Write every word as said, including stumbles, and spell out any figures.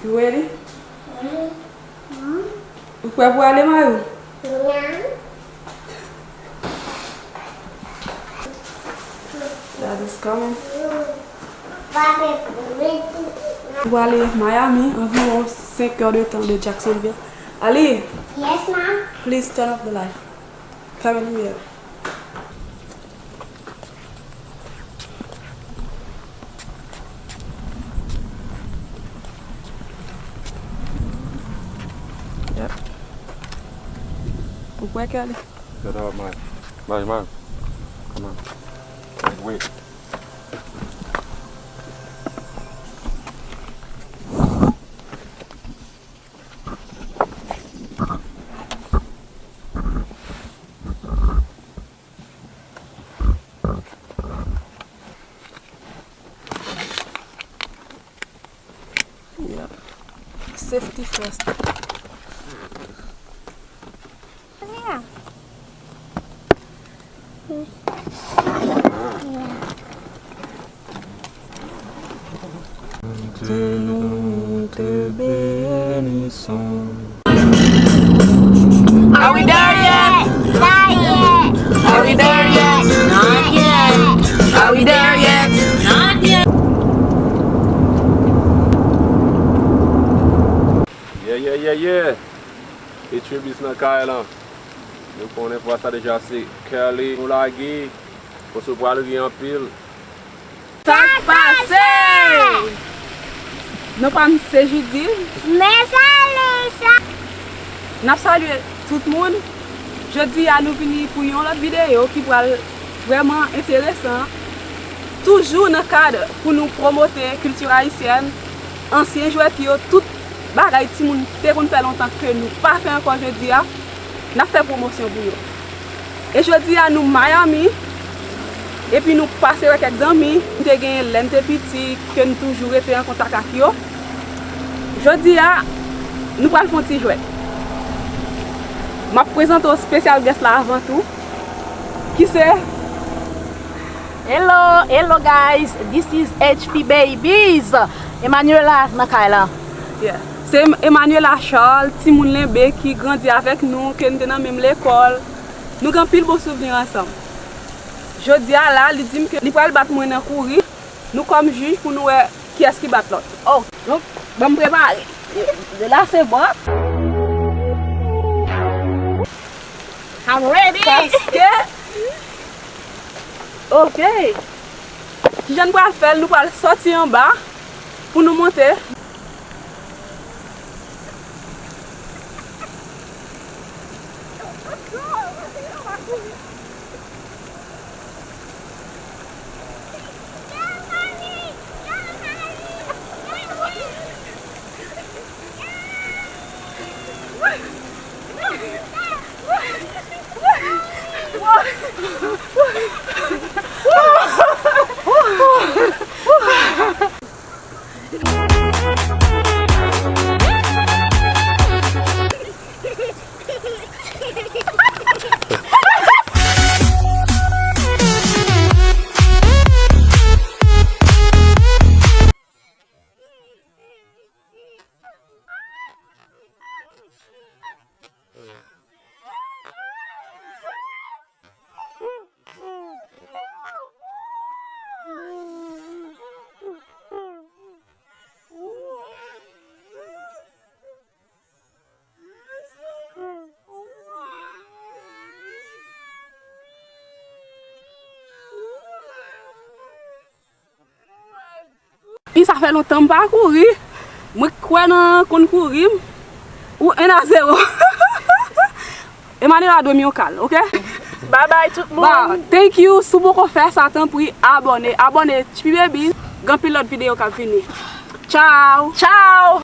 You ready? Ou prè pou ale, Mayou? Dad is coming. Ou prale Miami, anviwon senk è de tan de Jacksonville. Ali, Yes, mom. Please turn off the light. Fèmen limyè a. Yep. Ou kwè ke li? Shut up, man. Man, man. Come on. Wait. Yep. Safety first. Yeah. Ke nou te beni san. Are we there yet? Not yet. Are we there yet? Not yet. Are we there yet? Not yet. Yeah, yeah, yeah, yeah. H P Beats nan kay lan. Nou konnen fwa sa deja se Kelly nou lage. Paske w pral ri anpil. Sa k pase? Non pa m se Judil. Men salye sa. N ap salye tout moun. Jodi a nou vini pou yon lòt videyo ki pral vrèman enteresan. Toujou nan kad pou nou pwomote kilti ayisyèn, ansyen jwèt yo, tout bagay timoun te konn fè lontan ke nou pa fè ankò jodi a, n ap fè pwomosyon pou yo. E jodi a nou Miami, epi nou pase wè kèk zanmi, nou te genyen lè n te piti, ke n toujou rete an kontak ak yo. Jodi a, nou pral fè yon ti jwèt. M ap prezante w special guest la avan tou, ki se Hello, hello guys, this is H P Babies. Emmanuela nan kay la. Yeah. Se Em-, Emmanuela Charles, timoun Lenbe ki grandi avèk nou, ke n te nan menm lekòl. Nou gen anpil bon souvni ansanm. Jodi a la, li di m ke li pral bat mwen nan kouri. Nou kòm jij pou nou wè kiyès ki bat lòt. Oh, donk, ban m prepare. De la se bon. I'm ready. Paske, ok. Kijan n pral fè l? Nou pral sòti anba pou nou monte. Wi, sa fè lontan m pa kouri. Mwen k kwè nan konn kouri m. Ou en a zewo. Emmanuela dwe m yon kal, ok? Bye bye tout moun. Ba, thank you. Si w poko fè sa, tanpri abòne. Abòne, H P Babies. Gen anpil lòt videyo k ap vini. Ciao. Ciao.